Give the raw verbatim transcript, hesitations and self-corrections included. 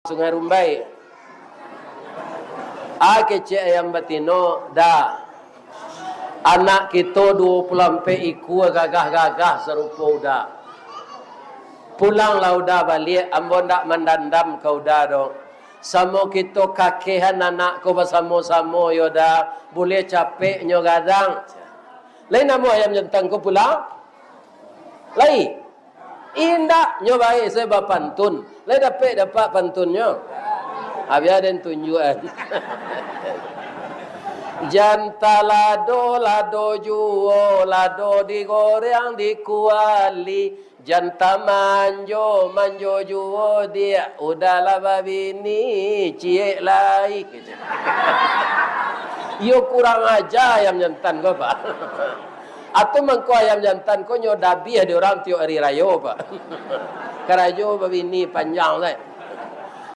Sungai Rumbai. A kecek ayam batino, Da. Anak kito duo puluah ampek ikua gagah-gagah sarupo Uda. Pulanglah Uda baliak, ambo ndak mandandam ka Uda doh. Samo kito kakehan anak ko basamo-samo yo Da, buliah capek nyo gadang. Lai namuah ayam jantan ko pulang? Lai. Indak, nyo bae se bapantun. Lai dapek-dapek pantunnyo? Abih den tunjuakan. Jantan lado, lado juo, lado digoreng di kuali. Jantan manjo, manjo juo diak, Uda lah babini, ciek lai. Iyo kurang aja ayam jantan ko, Pak. Atau mangko ayam jantan ko nyo dabiah di urang tiok ari rayo, Pak. Karajo babini panjang lai.